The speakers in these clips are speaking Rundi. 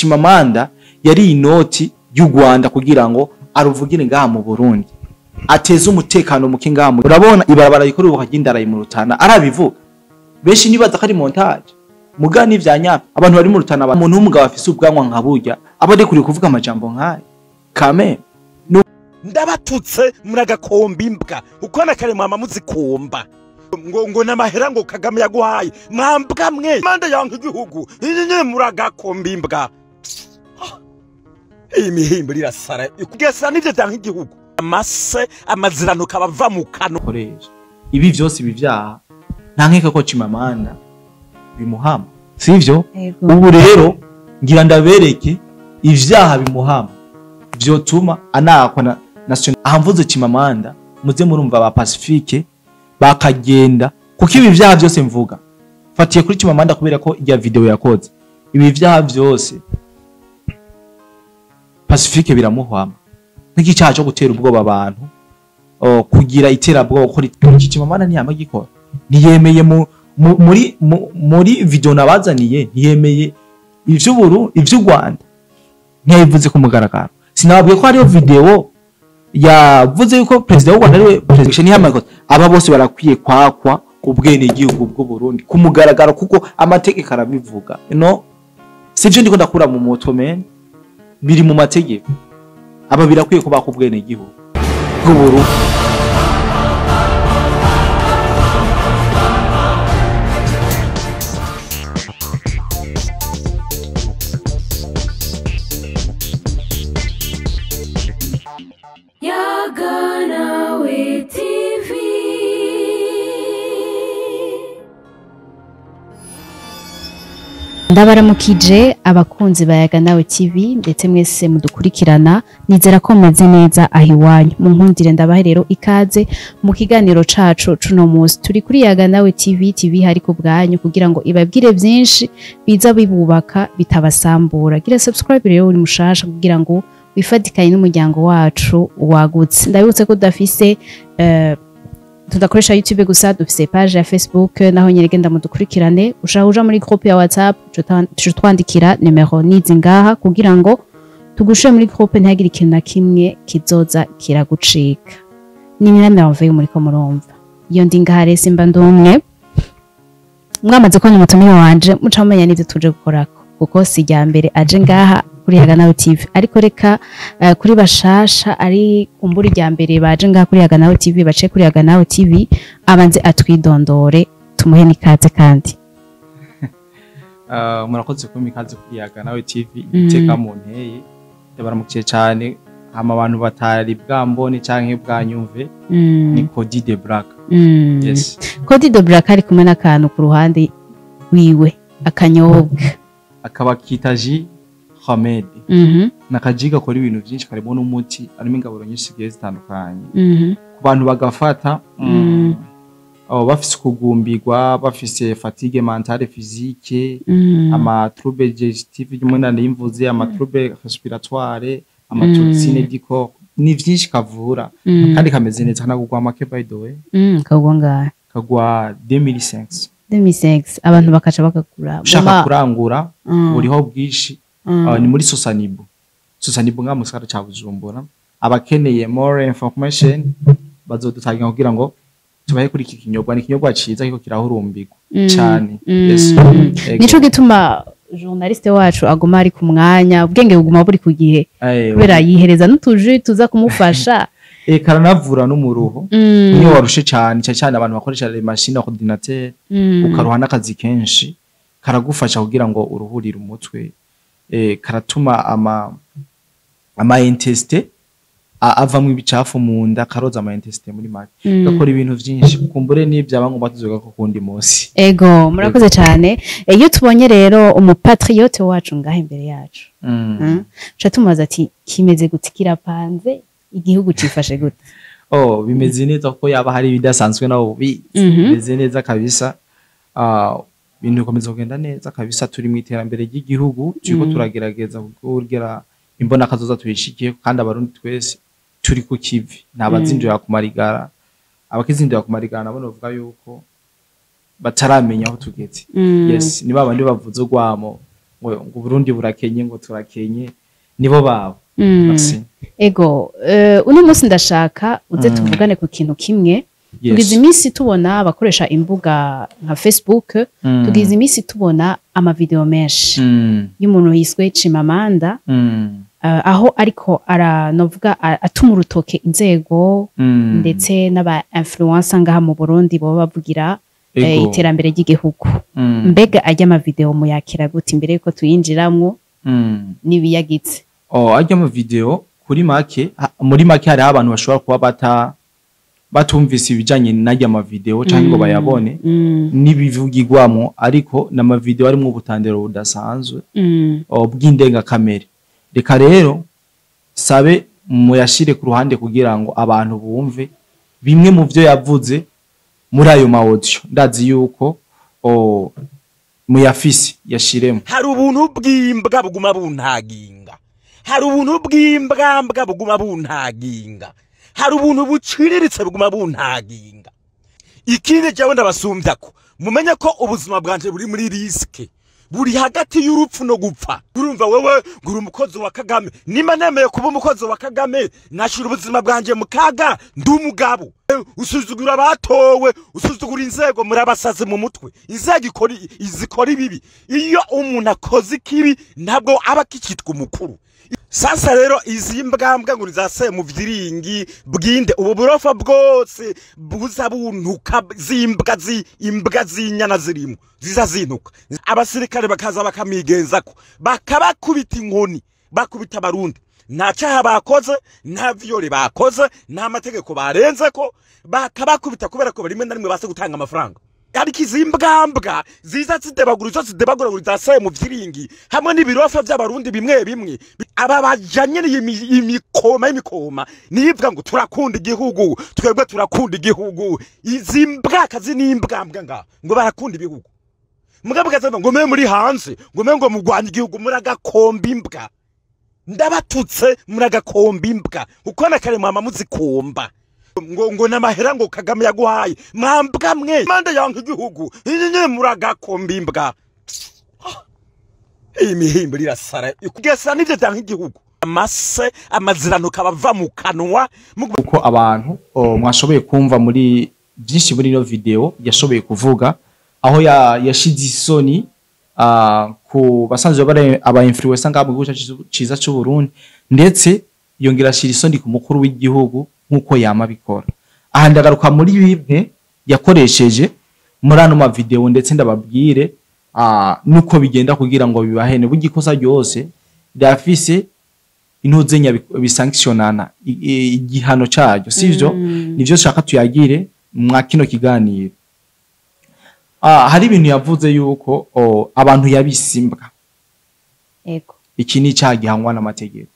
Chimamanda yari inoti y'u Rwanda kugira ngo aruvugire ngaha mu Burundi, ateze umutekano muke ngaha. Urabona ibarabara rikora ubu kagindaraye mu Rutana, arabivuga benshi nibaza ko ari montage, mugani vya nyapa. Abantu bari mu Rutana, umuntu w'umugabo afise ubwanwa nka burya aba ari kuri kuvuga amajambo nk'aya kame. Ndabatutse muragakomba imbwa uko nakare mwama muzikomba ngo namahera ngo Kagame yaguhaye mwambwa mwe manda yanka igihugu nyine muragakomba imbwa. Iyi mihimbo irasara ikugesa nivyo vyanka igihugu amase amazirano kabava mu kano koresha ibi vyose ibi vyaha nta nkeka ko Chimamanda bimuhama, sivyo? Ubu rero ngira ndabereke ivyaha bimuhama vyotuma anakwa na national. Ahamvuze Chimamanda muze murumva ba Pacifique bakagenda, kuko ibi vyaha vyose mvuga fatiye kuri Chimamanda kubera ko irya video yakoze. Ibi vyaha vyose Pacifique biramuhama, nk'icyaha cyo gutera ubwoba abantu, kugira iterabwoba kuri Chimamanda ntiyama gikora, ntiyemeye muri video nabazaniye, ntiyemeye ivy'uburu ivy'u Rwanda ntiyabivuze ku mugaragaro. Sinababwiye ko hariyo video yavuze yuko president w'u Rwanda ariwe president ntiyamayikoze. Aba bose barakwiye kwakwa ubwene igihugu bw'u Burundi ku mugaragaro, kuko amategeko arabivuga. No sivyo ndiko ndakura mu mutwe men, biri mu mategeko. Aba birakwiye ko bakwa ubwene igihugu bw'u Burundi. Ndabaramukije abakunzi ba Yaga Nawe TV ndetse mwese mudukurikirana, nizera ko mumeze neza aho iwanyu. Mu nkundire ndabahe rero ikaze mu kiganiro cacu cuno munsi. Turi kuri Yaga Nawe TV, TV hari ku bwanyu kugira ngo ibabwire byinshi biza bibubaka bitabasambura. Gira subscribe rero uri mushasha kugira ngo wifatikanye n'umuryango wacu wagutse. Ndabibutse ko dafise tudakoresha YouTube gusa, dufise page ya Facebook naho nyene genda mudukurikirane. Ushaka uja muri groupe ya WhatsApp twandikira numero nizi ngaha kugira ngo tugushe muri groupe, ntihagire ikintu na kimwe kizoza kiragucika. Ni Nyiramerveille muri ko murumva iyo ndi ngaha rero simba ndumwe, mwamaze ko umutumire wanje muca mumenya n'ivyo tuje gukorako, kuko si rya mbere aje ngaha kuri Yaga Nawe TV. Ariko reka kuri bashasha ari kumbura rya mbere baje ngaha kuri Yaga Nawe TV, bace kuri Yaga Nawe TV abanze atwidondore tumuhe n'ikaze. Kandi murakoze kumpa ikaze kuri Yaga Nawe TV, iteka mu nteye ndabaramukiye cyane. Hama abantu batari bwambone canke bwanyumve, ni Cody de Black. Yes, Cody de Black ari kumwe n'akantu ku ruhande wiwe akanyobwa akaba kitaji Hamed. Nakaji gakora ibintu byinshi, karimo n'umuti, arimo ingaburo nyinshi zigiye zitandukanye. Ku bantu bagafata bafise kugumbirwa, bafise fatigue mentale physique, ama trouble digestive y'umunani y'imvuze, ama trouble respiratoire, ama toxine du corps, ni vyinshi kavura kandi kameze neza. Kanagugwa make by the way. Kagwa ngahe? Kagwa 2005. 2005 abantu bakaca bakagura. Ushaka kurangura buriho bwinshi. Ni muri Sosanibu. Sosanibu nga musara ca Bujumbura. Abakeneye more information bazodutagira kugira ngo tubahe kuri iki kinyobwa. Ni kinyobwa ciza kiko kirahurumbirwa cyane. Yes. Nico gituma journaliste wacu aguma ari ku mwanya, ubwenge buguma buri ku gihe, kubera yihereza n'utuji tuza kumufasha. Karanavura n'umuruho. Niyo warushe cyane cyane abantu bakoresha les machines ordinateur, ukaruha n'akazi kenshi, karagufasha kugira ngo uruhurire umutwe. Karatuma ama intestine avamwe ibicafu mu nda, karoza ama intestine muri make. Gakora ibintu vyinshi, kumbure n'ivyaba ngomba tuzoga ko kundi munsi. Ego, murakoze cyane. Iyo tubonye rero umupatriote wacu ngaha imbere yacu, cha tumubaza ati kimeze gute, kirapanze, igihugu cifashe gute? Bimeze neza kuko yaba hari ibidasanzwe nawo bimeze neza kabisa. Ibintu bikomeza kugenda neza kabisa, turi mu iterambere ry'igihugu, turiko turagerageza kugira imbona kazoza tuyishikiye, kandi abarundi twese turi ku kivi, nta bazindura ku marigara. Abakizindura ku marigara nabo bavuga yuko bataramenya aho tugeze. Yes, ni babandi bavuze urwamo ngo Burundi burakenye, ngo turakenye, nibo babo. Merci. Ego, uno munsi ndashaka uze tuvugane ku kintu kimwe. Tugize iminsi tubona abakoresha imbuga nka Facebook, tugize iminsi tubona amavideo menshi y'umuntu yiswe Chimamanda, aho ariko aranovuga atuma urutoke inzego ndetse n'aba influencer ngaha mu Burundi boba bavugira iterambere ry'igihugu. Mbega ajya amavideo muyakira gute imbere yuko tuyinjiramwo n'ibiyagitse? Oh, ajya mu video kuri make, muri make hariho abantu bashobora kuba batumvise ibijanye n'ajya amavideo canke ngo bayabone n'ibivugirwamo, ariko n'amavideo arimwo ubutandero budasanzwe bw'indengakamere. Reka rero sabe muyashire ku ruhande kugira ngo abantu bumve bimwe mu vyo yavuze muri ayo ma audio. Ndazi yuko muyafise, yashiremo. Hari ubuntu bw'imbwa buguma buntaginga, hari ubuntu bw'imbwambwa buguma buntaginga, hari ubuntu buciriritse buguma buntaginga. Ikindi jewe ndabasumbya ko mumenye ko ubuzima bwanje buri muri risque, buri hagati y'urupfu no gupfa. Urumva wewe ngo uri umukozi wa Kagame, nimba nemeye kuba umukozi wa Kagame nashira ubuzima bwanje mu kaga, ndi umugabo. Usuzugura abatowe, usuzugura inzego, muri abasazi mu mutwe. Inzego izikora ibibi. Iyo umuntu akoze ikibi ntabwo aba akicitwa umukuru. Sasa rero izi mbwambwa ngo nizase mu vyiringi bwinde ubu burofa bwose buza buntuka, zimbwa zi imbwa zinyana zirimo ziza zintuka, abasirikare bakaza bakamigenzako bakabakubita inkoni, bakubita abarundi. Nta cyaha bakoze, nta viole bakoze, nta mategeko barenzeko, bakabakubita kubera ko rimwe na rimwe base gutanga amafaranga. Ariko izi mbwambwa ziza zidebagura izo zidebagura ngo zidaseye mu vyiringi hamwe n'ibirofa by'abarundi bimwe bimwe, aba bajanye imikoma y'imikoma nivuga ngo turakunda igihugu, twebwe turakunda igihugu. Izi mbwakazi n'imbwambwa nga ngo barakunda ibihugu, mugabo gaza ngo mwe muri hanze ngo mwe ngo mugwanye igihugu, muragakomba imbwa. Ndabatutse muragakomba imbwa, uko na kare mwama muzikomba ngo namahera ngo Kagame yaguhaye, mwambwa mwe mande yanka igihugu nyine muragakomba imbwa. Iyi mihimbo irasara ikugesa nivyo byanka igihugu, amase amazirano kabava mu kanwa. Uko abantu mwashoboye kumva muri byinshi muri ino video yashoboye kuvuga, aho yashize isoni ku basanzwe bari aba influencer ngaha mu gihugu ciza c'u Burundi, ndetse yongera ashira isoni ku mukuru w'igihugu nkuko yama bikora. Aha ndagaruka muri bimwe yakoresheje muri ano ma video, ndetse ndababwire nuko bigenda kugira ngo bibahene. Bugikosa ryose rirafise intuzenya bisanctionana igihano caryo, sivyo? Nivyo shaka tuyagire mwa kino kiganiro. Hari ibintu yavuze yuko abantu yabisimbwa. Ego. Iki ni cyaha gihanwa n'amategeko,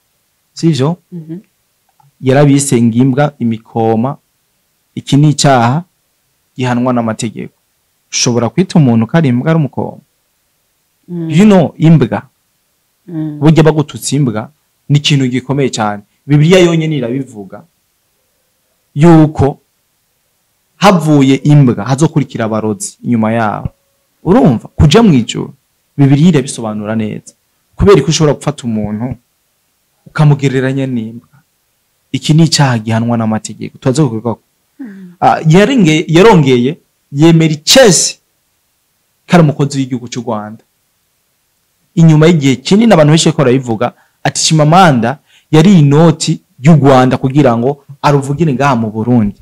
sivyo? Yarabise ngimbwa imikoma. Iki ni icyaha gihanwa n'amategeko. Ushobora kwita umuntu ko ari imbwa ari umukoma. You know, imbwa burya bagututse imbwa ni ikintu gikomeye cyane. Bibiliya yonyine irabivuga yuko havuye imbwa hazokurikira abarozi inyuma yabo. Urumva kuja mu ijuru, Bibiliya irabisobanura neza. Kubera ko ushobora gufata umuntu ukamugereranya n'imbwa, iki ni icyaha gihanwa n'amategeko. Tubaze kuvuga ko yarongeye yemera icese kari umukozi w'igihugu cy'u Rwanda. Inyuma y'igihe kinini abantu benshi ko barabivuga ati Chimamanda yari inoti y'u Rwanda kugira ngo aruvugire ngaha mu Burundi,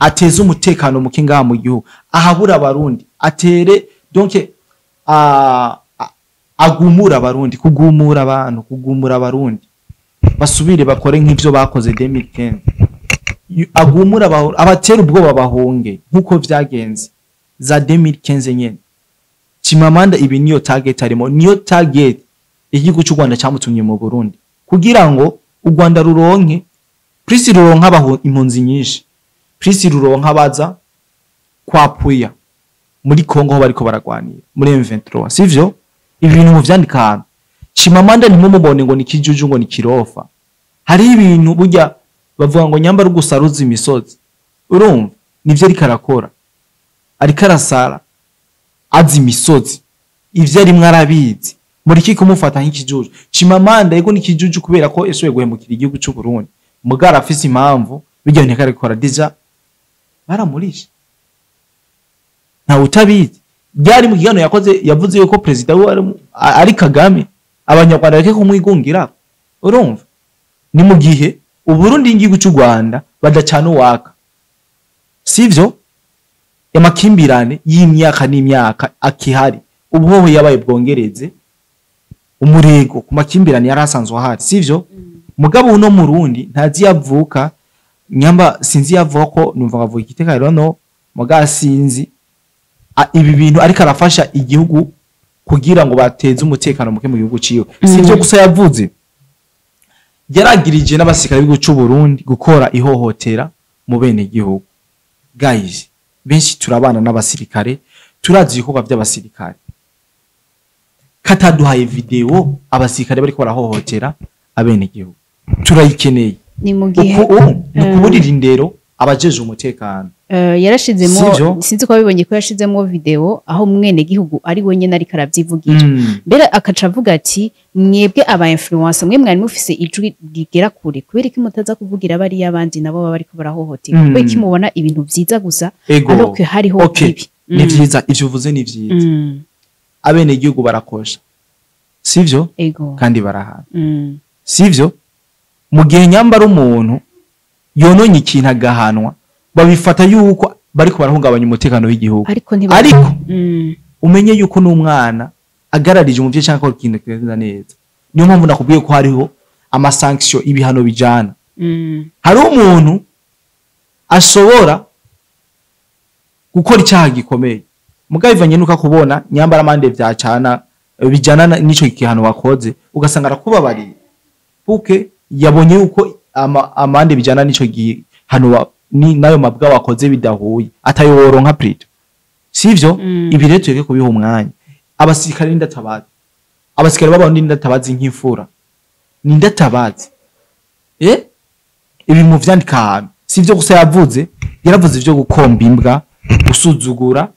ateze umutekano muke ngaha mu gihugu, ahabura abarundi, atere donc agumura abarundi, kugumura abantu, kugumura abarundi basubire bakore nk'ivyo bakoze 2015, agumura abatera ubwoba bahunge nkuko vyagenze za 2015 nyene. Chimamanda ibi niyo target arimo, niyo target igihugu cy'u Rwanda cyamutumye mu Burundi kugira ngo u Rwanda ruronke prisi, ruronka impunzi nyinshi, prisi ruronka baza kwapuya muri Kongo aho bariko baragwanira muri M23, sivyo? Ibi bintu muvyandika hano. Chimamanda ntimumubone ngo ni kijuju ngo ni kirofa. Hari ibintu burya bavuga ngo nyamba rugusaruza imisozi, urumva nivyo ariko arakora, ariko arasara azi imisozi, ivyo arimwe arabizi. Muriki kumufata nk'ikijuju. Chimamanda yego ni ikijuju kubera ko yashoboye guhemukira igihugu cy'u Burundi, mugara afise impamvu bijya ntikarikora, déjà baramurishe, ntawe utabizi. Byari mu kiganiro yakoze, yavuze yuko perezida we ari Kagame, Abanyarwanda bareke kumwigungira. Urumva ni mu gihe Uburundi n'igihugu cy'u Rwanda badacana uwaka, sivyo? Amakimbirane y'imyaka n'imyaka akihari, ubuhoho yabaye bwongereze umurego ku makimbirane yari asanzwe ahari, sivyo? Mugabo uno Murundi ntazi yavuka, nyamba sinzi yavuka ko numva ngavuga igiteka rero no muga sinzi ibi bintu ariko arafasha igihugu kugira ngo bateze umutekano muke mu gihugu ciwe. Sivyo gusa yavuze, yaragirije n'abasirikare b'igihugu c'u Burundi gukora ihohotera mu bene gihugu. Guys, benshi turabana n'abasirikare, turazi ibikorwa by'abasirikare. Kataduhaye video abasirikare bariko barahohotera abene gihugu, turayikeneye. Ni mu gihe Uku ni ukuburira indero abajeje umutekano. Yarashizemo Sivyo? Sinzi ko wabibonye ko yashizemo video aho mwene gihugu ari wenyene ariko aravyivugira, mbere akaca avuga ati: "Mwebwe aba influencer, mwe mwari mufise ijwi rigera kure, kubera iki mutaza kuvugira bariya abandi nabo baba bariko barahohoterwa? Kubera iki mubona ibintu vyiza gusa alors que hariho bibi?" Ni vyiza ivyo uvuze, ni vyiza. Abene gihugu barakosha, sivyo? Ego. Kandi barahana, sivyo? Mu gihe nyambara umuntu yononye ikintu agahanwa, babifata yuko bariko barahungabanya umutekano w'igihugu. Ariko ntiba Ariko umenye yuko n'umwana agararije umuvyeyi cyangwa akora ikintu kitagenda neza, niyo mpamvu nakubwiye ko hariho ama sanction, ibihano bijana. Hari umuntu ashobora gukora icyaha gikomeye, mugabo bivanye nuko akubona nyambara amande vyacana bijana n'ico gihano wakoze, ugasanga arakubabariye puke yabonye yuko amande bijana n'ico gihano nayo mabwa wakoze bidahuye, atayoronka plutôt, sivyo? Ibi rero tureke kubiha umwanya. Abasirikare n'indatabazi, abasirikare b'Abarundi n'indatabazi nk'imfura, n'indatabazi. Ibi mu vyandika ahantu. Sivyo gusa yavuze, yaravuze ivyo gukomba imbwa, gusuzugura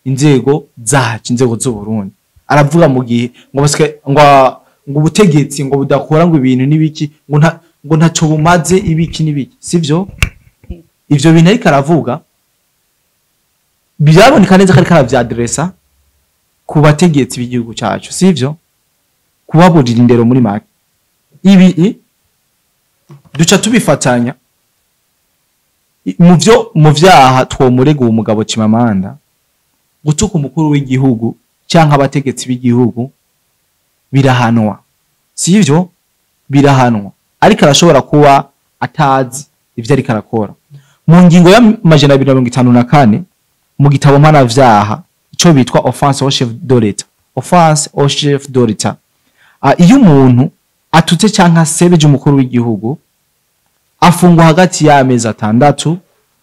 inzego zacu, inzego z'u Burundi. Aravuga mu gihe ngo basike ngo ubutegetsi ngo budakora, ngo ibintu n'ibiki, ngo nta ngo ntaco bumaze, ibiki n'ibiki, sivyo? Ivyo bintu ariko aravuga byaboneka neza ko ariko aravyaderesa ku bategetsi b'igihugu cacu, sivyo? Kubaburira indero muri make. Ibi duca tubifatanya mu vyaha twomurega uwo mugabo Chimamanda. Gutuka umukuru w'igihugu canke abategetsi b'igihugu birahanwa, sivyo? Birahanwa, ariko arashobora kuba atazi ivyo ariko arakora. Mu ngingo ya 254 mu gitabo mpanavyaha, ico bitwa offense au chef de l'État, offense au chef de l'État, iyo umuntu atutse canke asebeje umukuru w'igihugu, afungwa hagati y'amezi 6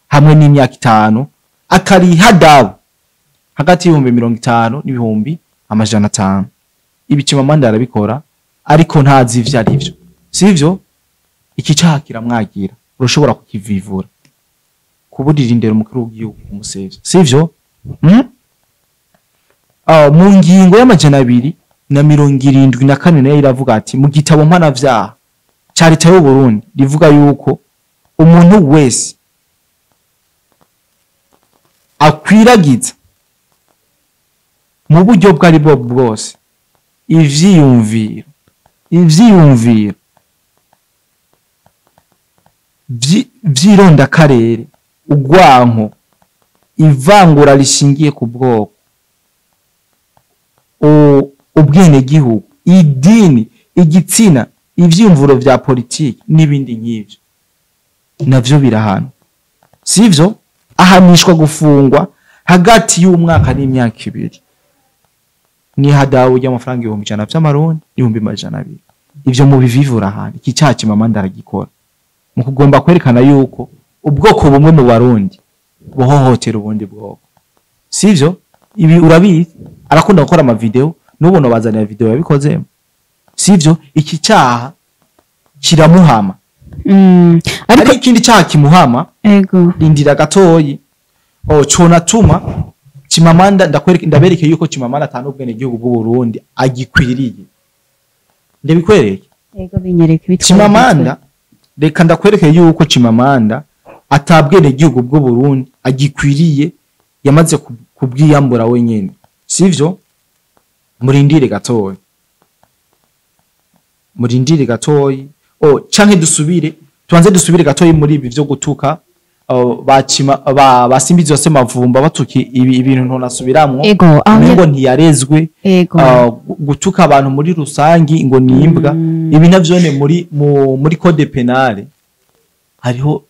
hamwe n'imyaka 5, akariha dabu hagati y'ibihumbi 50 n'ibihumbi 500. Ibi Chimamanda arabikora ariko ntazi ivyo ari vyo, sivyo? Iki caha kiramwagira, urashobora kukivivura, kuburira indero umukuru w'igihugu, kumusevya, sivyo? Mu ngingo ya 274 nayo iravuga ati mu gitabo mpanavyaha ca leta y'u Burundi rivuga yuko umuntu wese akwiragiza mu buryo bwo ari bwo bwose ivyiyumviro vy'irondakarere, urwanko, ivangura rishingiye ku bwoko, ubwenegihugu, idini, igitsina, ivyiyumviro vya politiki n'ibindi nk'ivyo, navyo birahana, sivyo? Ahanishwa gufungwa hagati y'umwaka n'imyaka 2 n'ihadabu ry'amafaranga 100,000 vy'amarundi n'200,000. Ivyo mubivivura ahantu. Iki caha Chimamanda aragikora mu kugomba kwerekana yuko ubwoko bumwe mu Barundi buhohotera ubundi bwoko, sivyo? Ibi urabizi, arakunda gukora ama video, n'ubu bazanira video yabikozemo, sivyo? Iki cyaha kiramuhama. Ariko Ariko ikindi cyaha kimuhama, ego rindira gatoyi, oh, conatuma Chimamanda, ndakwereke, ndabereke yuko Chimamanda atanu ubwene gihugu bw'u Burundi agikwiriye. Ndabikwereke. Ego, binyereke bitwa. Chimamanda, reka ndakwereke yuko Chimamanda atabwene gihugu bw'u Burundi agikwiriye, yamaze kubwiyambura wenyene, sivyo? Murindire gatoyi, murindire gatoyi. Oh, canke dusubire, tubanze dusubire gatoyi muri ibi vyo gutuka, oh, bacima ba basimbizi yose mavumba batuki ibi ibintu ntonasubiramwo. Ego, aho ngo ntiyarezwe. Gutuka abantu muri rusangi ngo nimbwa, ibi navyone muri muri code pénal hariho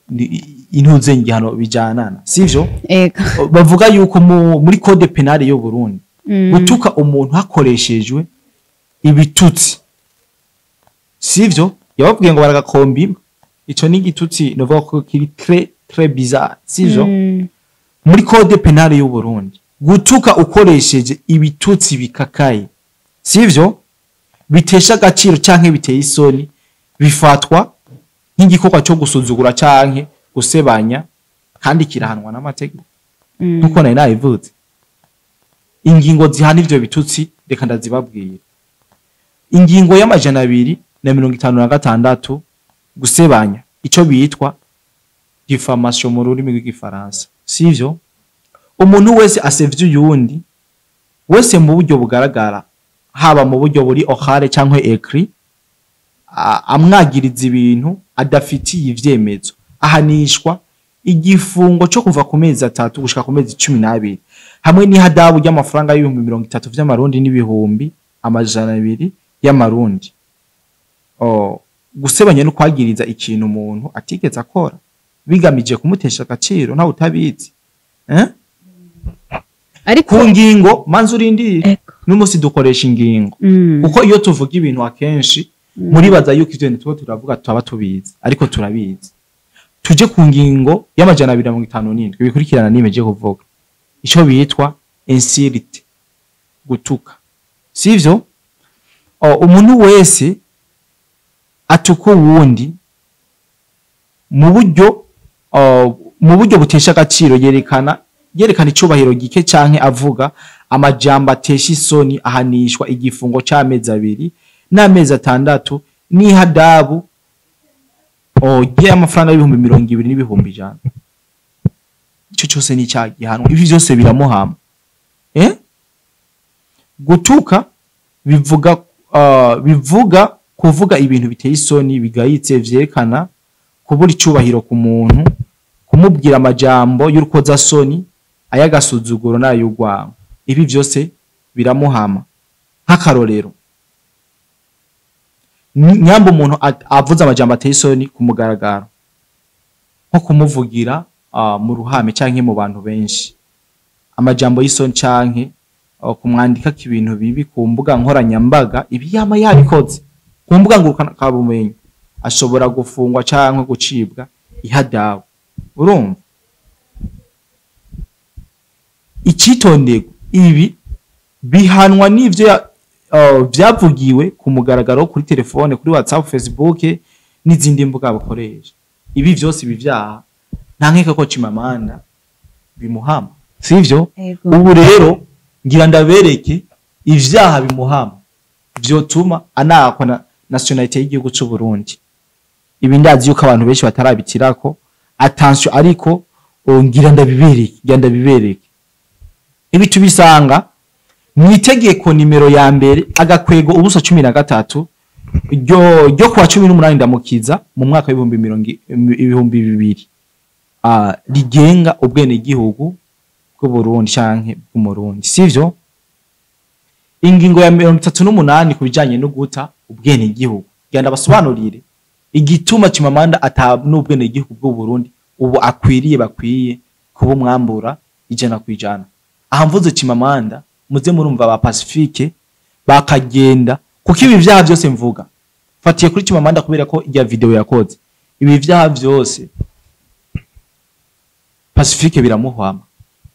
intuze ngihano bijanana, sivyo? Ego. Bavuga yuko muri code pénal y'u Burundi, gutuka umuntu hakoreshejwe ibitutsi, sivyo? Yababwiye ngo baragakomba imbwa, ico ni igitutsi novuga ko kiri très très bizarre, sivyo? Muri code pénal y'u Burundi, gutuka ukoresheje ibitutsi bikakaye, sivyo, bitesha agaciro canke biteye isoni, bifatwa nk'igikorwa cyo gusuzugura canke gusebanya kandi kirahanwa n'amategeko. Nkuko nari nabivuze, ingingo zihana ivyo bitutsi reka ndazibabwira. Ingingo ya 256, gusebanya, ico bitwa diffamation mu rurimi rw'igifaransa, sivyo? Umuntu wese asevye uyundi wese mu buryo bugaragara, haba mu buryo buri orale canke écrit, amwagiriza ibintu adafitiye ivyemezo, ahanishwa igifungo cyo kuva ku mezi 3 gushika ku mezi 12 hamwe n'ihadabu ry'amafaranga 30,000 vy'amarundi n'200,000 y'amarundi. Oh, gusebanya no kwagiriza ikintu umuntu atigeze akora bigamije kumutesha agaciro, ntawe utabizi, eh? Ariko Ku ngingo, manzi urindire. N'umunsi dukoresha ingingo, kuko iyo tuvuga ibintu akenshi muribaza yuko ivyo bintu tuba turavuga tuba tubizi, ariko turabizi. Tuje ku ngingo ya 257 bikurikirana nimeje kuvuga, ico bitwa insulte, gutuka, sivyo? Umuntu wese atuka uwundi mu buryo butesha agaciro, yerekana icubahiro gike canke avuga amajambo atesha isoni, ahanishwa igifungo c'amezi 2 n'amezi 6 n'ihadabu y'amafaranga 20,000 n'100,000. Ico cose ni icaha gihanwa, ibi vyose biramuhama, eh? Gutuka bivuga kuvuga ibintu biteye isoni, bigayitse, vyerekana kubura icubahiro ku muntu, kumubwira amajambo y'urukozasoni, ay'agasuzuguro n'ay'urwango. Ibi vyose biramuhama. Nk'akarorero, nyamba umuntu avuze amajambo ateye isoni ku mugaragaro, nko kumuvugira mu ruhame canke mu bantu benshi amajambo y'isoni, canke kumwandikako ibintu bibi ku mbuga nkoranyambaga, ibi yama yabikoze ku mbuga ngurukanabumenyi, ashobora gufungwa canke gucibwa ihadabu. Urumva, icitonderwa, ibi bihanwa n'ivyo vyavugiwe ku mugaragaro kuri telefone, kuri WhatsApp, Facebook n'izindi mbuga bakoresha. Ibi vyose, ibi vyaha, nta nkeka ko Chimamanda bimuhama, sivyo? Ego. Ubu rero ngira ndabereke ivyaha bimuhama vyotuma anakwa na nationalité y'igihugu c'u Burundi. Ibi ndazi yuko abantu benshi batarabitirako attention, ariko ngira ndabibereke. Ibi tubisanga mu itegeko nimero ya 1/013 ryo kuwa 18 Ndamukiza mu mwaka w'ibihumbi mirongo 2000, rigenga ubwenegihugu bw'u Burundi canke bw'Umurundi, sivyo? Ingingo ya 38 ku bijanye no guta ubwenegihugu. Genda basobanurire igituma Chimamanda ata n'ubwenegihugu bw'u Burundi ubu akwiriye, bakwiye kuba umwambura 100%. Aha mvuze Chimamanda, muze murumva ba Pacifique bakagenda, kuko ibi vyaha byose mvuga fatiye kuri Chimamanda kubera ko irya video yakoze. Ibi vyaha byose Pacifique biramuhwama,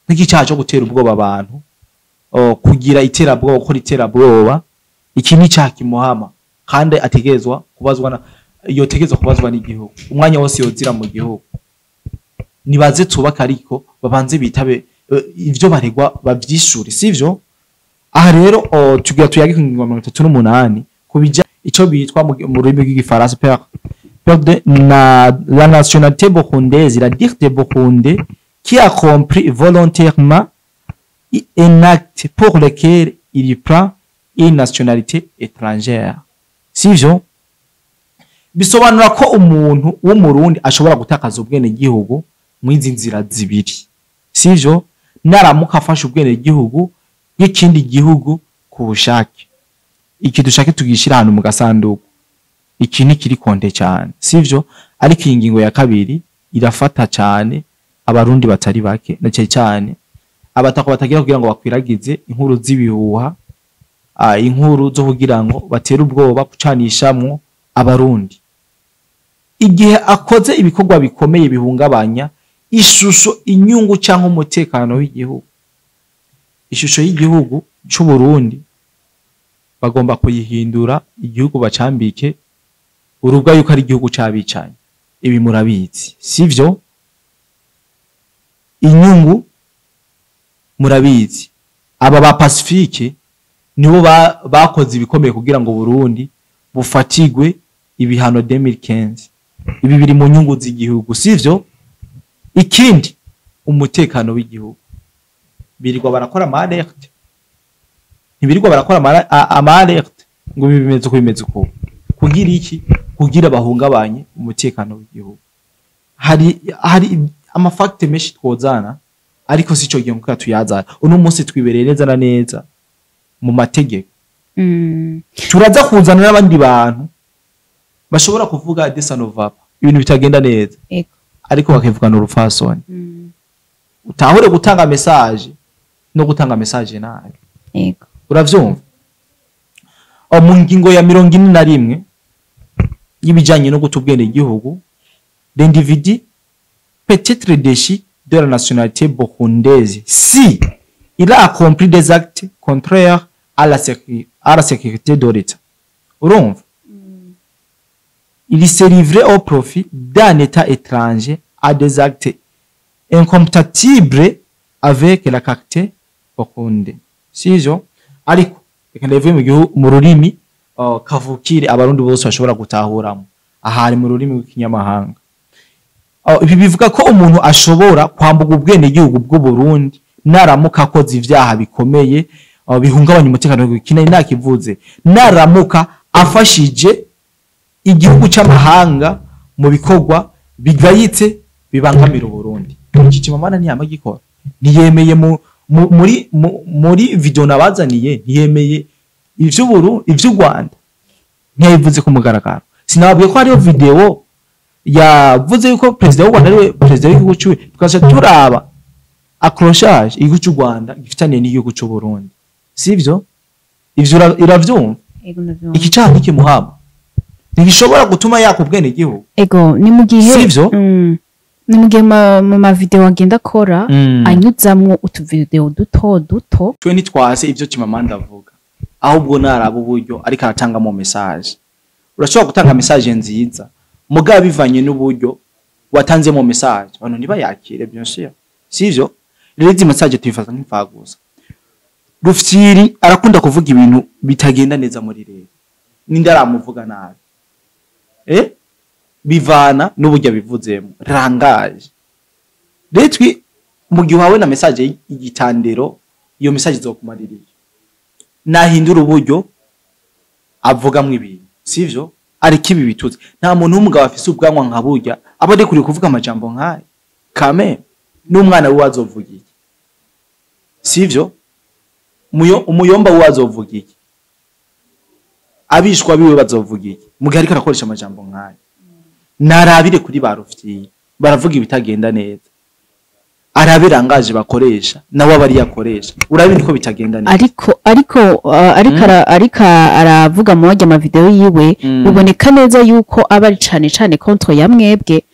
nk'icyaha cyo gutera ubwoba abantu, kugira iterabwoba, gukora iterabwoba. Iki ni icyaha kimuhama kandi ategerezwa kubazwa na yotegerezwa kubazwa n'igihugu umwanya wose yozira mu gihugu. Nibaze tubaka, ariko babanze bitabe. Ivyo baregwa bavyishure, sivyo? Aha rero tugira tuyage ku ngingo 38 kubija ico bitwa mu rurimi rw'igifaransa perdre la nationalité burundaise, la dire de Burundi qui a accompli volontairement un acte pour lequel il prend une nationalité étrangère, sivyo? Bisobanura ko umuntu w'Umurundi ashobora gutakaza ubwenegihugu mw'izi nzira zibiri, sivyo? Naramuka afashe ubwenegihugu bw'ikindi gihugu ku bushake, iki dushake tugishyira ahantu mu gasanduku, iki ni kiri konte cyane, sivyo? Ariko iyi ngingo ya kabiri irafata cyane Abarundi batari bake, na cyane cyane abatako batagira kugira ngo bakwiragize inkuru z'ibihuha, inkuru zo kugira ngo batere ubwoba, gucanishamwo Abarundi. Igihe akoze ibikorwa bikomeye bihungabanya ishusho, inyungu cyangwa umutekano w'igihugu, ishusho y'igihugu c'u Burundi bagomba kuyihindura, igihugu bacambike urubwa yuko ari igihugu c'abicanyi. Ibi murabizi, sivyo? Inyungu murabizi, aba ba Pacifique nibo bakoze ibikomeye kugira ngo Burundi bufatigwe ibihano 2015. Ibi biri mu nyungu z'igihugu, sivyo? Ikindi, umutekano w'igihugu. Birirwa barakora ama alerte, ntibirirwa barakora ama alerte ngo ibi bimeze uko, bimeze uko, kugira iki? Kugira bahungabanye umutekano w'igihugu. Hari ama facts menshi twozana, ariko sico gihe ngo tuyazana. Uno munsi twibereye neza na neza mu mategeko. Turaza kuzana n'abandi bantu bashobora kuvuga desanovapa ibintu bitagenda neza, ariko bakivugana urupfasoni. Utahure gutanga message no gutanga message nabi. Uravyumva? Mu ngingo ya 41 y'ibijanye no guta ubwene igihugu, l'individu peut être déchu de la nationalité burundaise si il a accompli des actes contraires à la sécurité de l'État. Urumva, il s'est livré au profit d'un État étranger à des actes incompatibles avec la caractère burundais, sivyo? Ariko reka ndabivuge mu gihugu, mu rurimi kavukire Abarundi bose bashobora gutahuramo, ahari mu rurimi rw'ikinyamahanga. Ibi bivuga ko umuntu ashobora kwambuka ubwenegihugu bw'u Burundi naramuka akoze ivyaha bikomeye bihungabanya umutekano w'igihugu. Kinari nakivuze, naramuka afashije igihugu c'amahanga mu bikorwa bigayitse bibangamira Uburundi. Iki Chimamanda ntiyama gikora, ntiyemeye muri video nabazaniye, ntiyemeye ivy'uburu ivy'u Rwanda, ntiyabivuze ku mugaragaro. Sinababwiye ko hariyo video yavuze yuko perezida w'u Rwanda ariwe perezida w'igihugu ciwe, tukaca turaba accrochage igihugu cy'u Rwanda gifitaniye n'igihugu cy'u Burundi, sivyo? Ivyo iravyumva? Ego, ndavyumva. Iki cyaha ntikimuhama, ntigishobora gutuma yaka ubwene igihugu. Ego, ni mu gihe Sivyo? Ni mu gihe mu ma video agenda akora anyuzamwo utuvideo duto duto. Twe ntitwase ivyo Chimamanda avuga, ahubwo naraba uburyo ariko aratangamo message. Urashobora gutanga message nziza, mugabo bivanye n'uburyo watanzemo message, abantu ntibayakire, bien sûr, sivyo? Rero izi message tuyifata nk'imfagusa. Rufyiri arakunda kuvuga ibintu bitagenda neza muri leta, ninde aramuvuga nabi? Bivana n'uburyo abivuzemo, langage. Rero twi mu gihe uhawe na message y'igitandero, iyo message izokumarira iki? Nahindura uburyo avugamwo ibintu, sivyo? Ariko ibi bitutse, nta muntu w'umugabo afise ubwanwa nka burya aba adekuriye kuvuga amajambo nk'aya kame. N'umwana wiwe azovuga iki, sivyo? Umuyomba wiwe azovuga iki? Abishwa biwe bazovuga iki mu gihe ariko arakoresha amajambo nk'aya? Narabire kuri ba Rufyiri, baravuga ibitagenda neza, arabe langage bakoresha, nawe aba ariyo akoresha, urabe ko bitagenda neza. Ariko aravuga mu wajya amavideo yiwe, biboneka neza yuko aba ari cane cane contre ya mwebwe.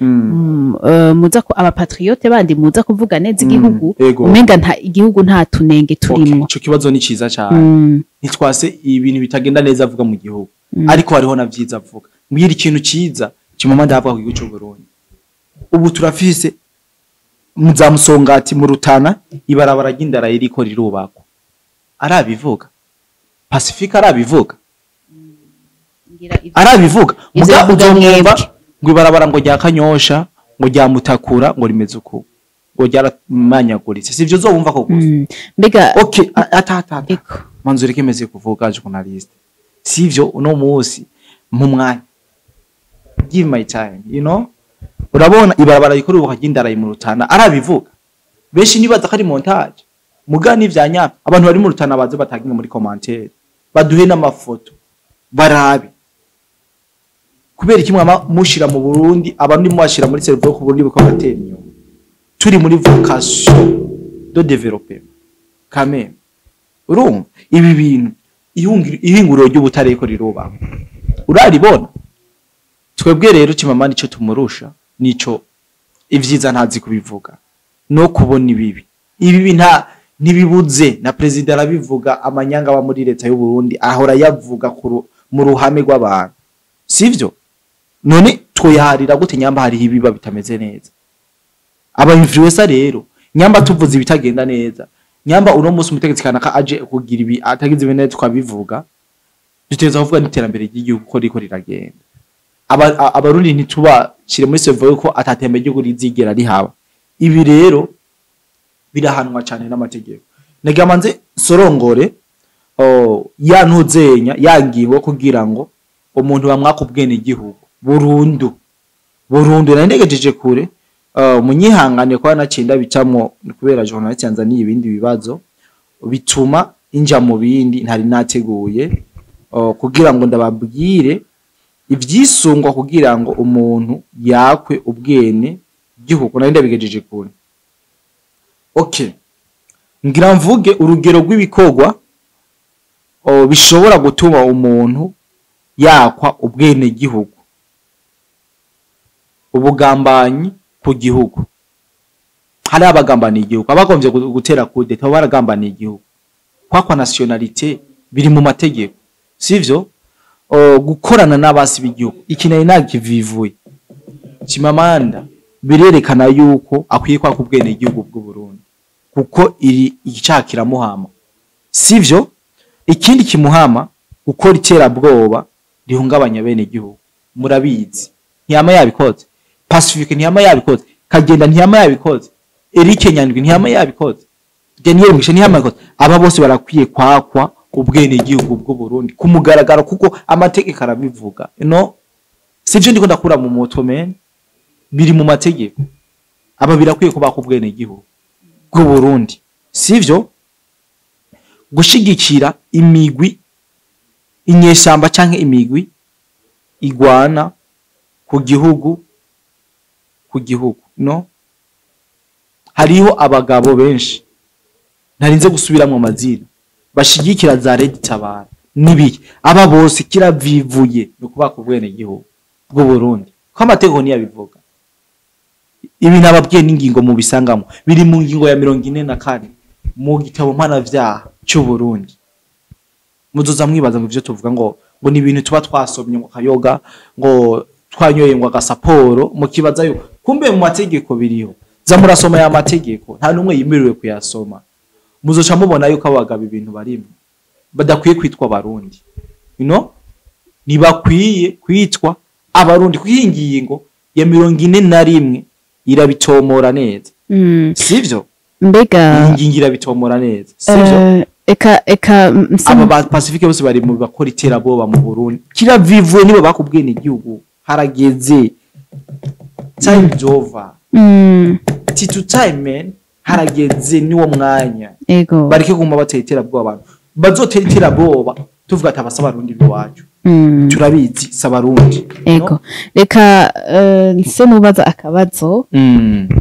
Muza ko abapatriote bandi muza kuvuga neza igihugu, umenga nta igihugu, nta tunenge turimwo. Ico kibazo ni ciza cyane. Ntitwase ibintu bitagenda neza avuga mu gihugu, ariko hariho na vyiza avuga. Mbwira ikintu ciza Chimamanda avuga ku gihugu cy'u Burundi. Ubu turafise Za Musongati, mu Rutana, ibarabara ry'indara ririko rirubakwa. Arabivuga Pacifique, arabivuga. Arabivuga. Ivyo muga avuga uzomwumva mwebwe. Ngo ibarabara ngo rya Kanyosha, ngo rya Mutakura, ngo rimeze uku, ngo ryaramanyaguritse. Sivyo uzowumva ko gusa. Mbega Okay, ata ata ata. Eko. Manzu reke meze kuvuga, journaliste, sivyo? Uno munsi mu mwanya, give my time. Urabona ibarabara rikora ubu ry'indara mu Rutana, arabivuga. Benshi nibaza ko ari montage, muga ni vya nyabyo. Abantu bari mu Rutana baze bataginga muri commentaire, baduhe n'amafoto barabe. Kubera iki mwama mushira mu Burundi abantu, mubashira muri cerveau ku Burundi bukabatera inyuma? Turi muri vocation de développement quand même. Urumva ibi bintu, ihinguriro ry'ubutare ko riruba, uraribona. Twebwe rero Chimamanda ico tumurusha nico ivyiza ntazi kubivuga no kubona ibibi. Ibibi nta ntibibuze, na perezida arabivuga. Amanyanga aba muri leta y'u Burundi ahora yavuga mu ruhame rw'abantu, sivyo? None twoyaharira gute nyamba hariho ibiba bitameze neza? Aba influencer rero, nyamba tuvuze ibitagenda neza, nyamba uno munsi umutegetsi kanaka aje kugira ibi atagize ibintu twabivuga, duteza kuvuga n'iterambere ry'igihugu ko riko riragenda. Abarundi ntitubashire muri cerveau ko atatembe ry'igihugu rizigera rihaba. Ibi rero birahanwa cyane n'amategeko. Nagira manze sorongore, oh, ya ntuzenya ya ngingo kugira ngo umuntu bamwaka ubwene igihugu burundu burundu. Nari ndegejeje kure, munyihangane kwa nacinda bicamwo kubera journaliste yanzaniye ibindi bibazo bituma inja mu bindi ntari nateguye, kugira ngo ndababwire ivyisungwa kugira ngo umuntu yakwe ubwene gihugu. Nari ndabigejeje kure. Okay, ngira mvuge urugero rw'ibikorwa bishobora gutuma umuntu yakwa ubwene gihugu. Ubugambanyi ku gihugu. Hari abagambaniye igihugu, abagombye gutera coup d'état baragambaniye igihugu. Kwakwa nationalité biri mu mategeko, sivyo? Gukorana n'abasi b'igihugu, iki nari nakivivuye. Chimamanda birerekana yuko akwiye kwaka ubwene igihugu bw'u Burundi, kuko iri icyaha kiramuhama, sivyo? Ikindi kimuhama, gukora iterabwoba rihungabanya bene igihugu. Murabizi, ntiyama yabikoze? Pacifique ntiyama yabikoze? Kagenda ntiyama yabikoze? Eric Nyandwi ntiyama yabikoze? Daniel Mugisha ntiyama yabikoze? Aba bose barakwiye kwakwa ubwene igihugu bw'u Burundi ku mugaragaro, kuko amategeko arabivuga. No sivyo ndiko ndakura mu moto men, biri mu mategeko. Aba birakwiye ko baka ubwene igihugu bw'u Burundi, sivyo? Gushigikira imigwi inyeshamba canke imigwi igwana ku gihugu. No hariho abagabo benshi ntarinze gusubiramwo amazina bashigikira za Red Tabara nibiki. Aba bose kiravivuye no kubaka ubwene gihugu bw'u Burundi, ko amategeko niyabivuga. Ibi nababwiye n'ingingo mu bisangamo, biri mu ngingo ya 44 mu gitabo mpanavyaha cy'u Burundi. Muzoza mwibaza ngo ivyo tuvuga ngo ni ibintu tuba twasomye, ngo kayoga, ngo twanyoye, ngo agasaporo, mukibaza yuko kumbe mu mategeko biriho. Za murasoma ya mategeko, nta numwe yimiriwe kuyasoma. Muzoca mubona yuko abagabo ibintu barimo badakwiye kwitwa abarundi, ntibakwiye kwitwa abarundi, kuko iyi ngingo ya 41 irabitomora neza, sivyo? Mbega Iyi ngingo irabitomora neza, sivyo? Eka Aba ba Pacifique bose bari mu bakora iterabwoba mu Burundi, kiravivuye nibo bakubwiye igihugu. Harageze, time is over. Titu time man, harageze, niwo mwanya. Bareke kuguma batera iterabwoba. Abantu bazotera iterabwoba tuvuga ati abasa abarundi biwacu, turabizi si abarundi. Ego, reka nse nubaza akabazo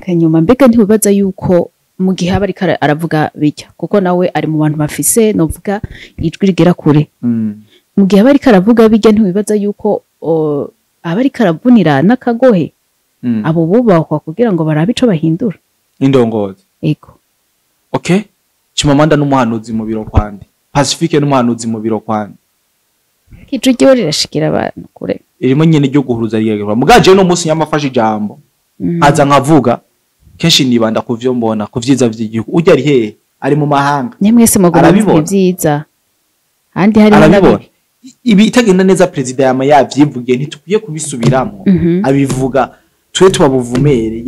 kanyuma. Mbega ntiwibaza yuko mu gihe aba ariko aravuga bijya, kuko nawe ari mu bantu bafise novuga ijwi rigera kure, mu gihe aba ariko aravuga bijya, ntiwibaza yuko aba ariko aravunira n'akagohe abo bubahwa kugira ngo barabe ico bahindura? Indongozi? Ego. Okay, Chimamanda n'umuhanuzi mu biro kwande, Pacifique n'umuhanuzi mu biro kwande? Ijwi ryiwe rirashikira abantu kure. Irimo nyene ryo guhuruza rigerwa mugaje. No munsi nyamafashe ijambo, aza nkavuga. Kenshi nibanda ku vyo mbona, ku vyiza vy'igihugu. Urya ari hehe? Ari mu mahanga. Nyamwese mugomba Arabibona. ivyiza, ahandi hari Arabibona ibi itagenda neza. Perezida yama yavyivugiye, ntitukwiye kubisubiramo. Abivuga twe tubabuvumere,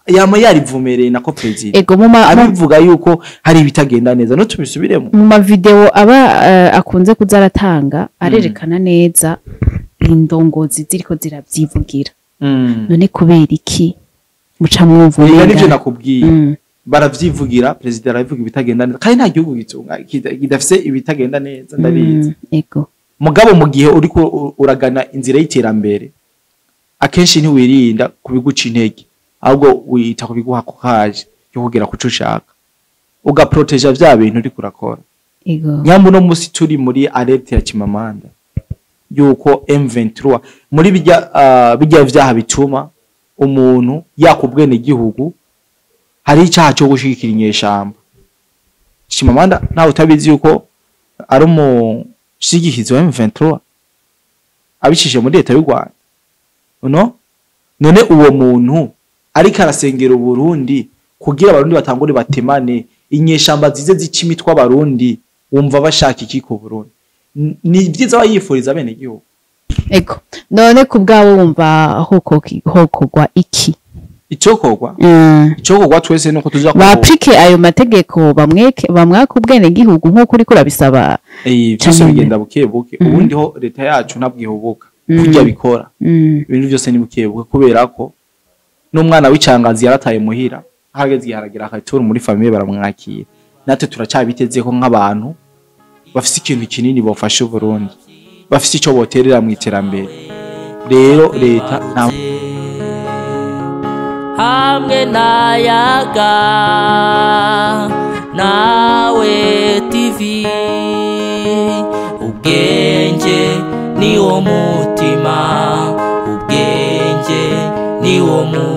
yama yarivumereye nako perezida Ego, abivuga yuko hari ibitagenda neza, no tubisubiremo. Mu mavideo aba akunze kuza aratanga, arerekana neza indongozi ziriko ziravyivugira. None kubera iki muca mwumva Erega umenga? Nivyo nakubwiye. Baravyivugira, perezida arabivuga ibitagenda neza, kandi nta gihugu gitunga kidafise ibitagenda neza, ndabizi. Ego. Mugabo mu gihe uriko uragana inzira y'iterambere, akenshi ntiwirinda kubiguca intege, ahubwo wita kubiguha courage yo kugera kuco ushaka, ugaproteja vya bintu uriko urakora. Nyambu no musi turi muri alerte ya Chimamanda yuko M23 muri bijya vyaha bituma umuntu yakubwene gihugu, hari icaha cyo gushigikira inyeshamba. Chimamanda ntawe utabizi yuko ari umushigikizi wa M23 abicishije muri leta y'u Rwanda. No none uwo muntu ariko arasengera Uburundi kugira Abarundi batangure batemane, inyeshamba zize zica imitwe Abarundi, wumva bashaka iki ku Burundi? Ni vyiza bayifuriza bene gihugu? Ego, none ku bwawe wumva hokogwa iki? Icokorwa, icokorwa twese nuko tuza Ba applique ayo mategeko, bamweke bamwaka ubwene gihugu nkuko uriko urabisaba. Byose Canke- bigenda buke buke. Ubundi ho leta yacu ntabwo ihubuka kurya bikora. Ibintu byose ni buke buke, kubera ko n'umwana w'icangazi yarataye muhira, hageze igihe haragira akatura muri famille baramwakira. Natwe turacyabiteze ko nk'abantu bafise ikintu kinini bofasha Uburundi, bafise ico boterera mu iterambere. Rero leta nta Hamwe n'ayaga nawe TV, ubwenge ni wo mutima, ubwenge ni wo mutima.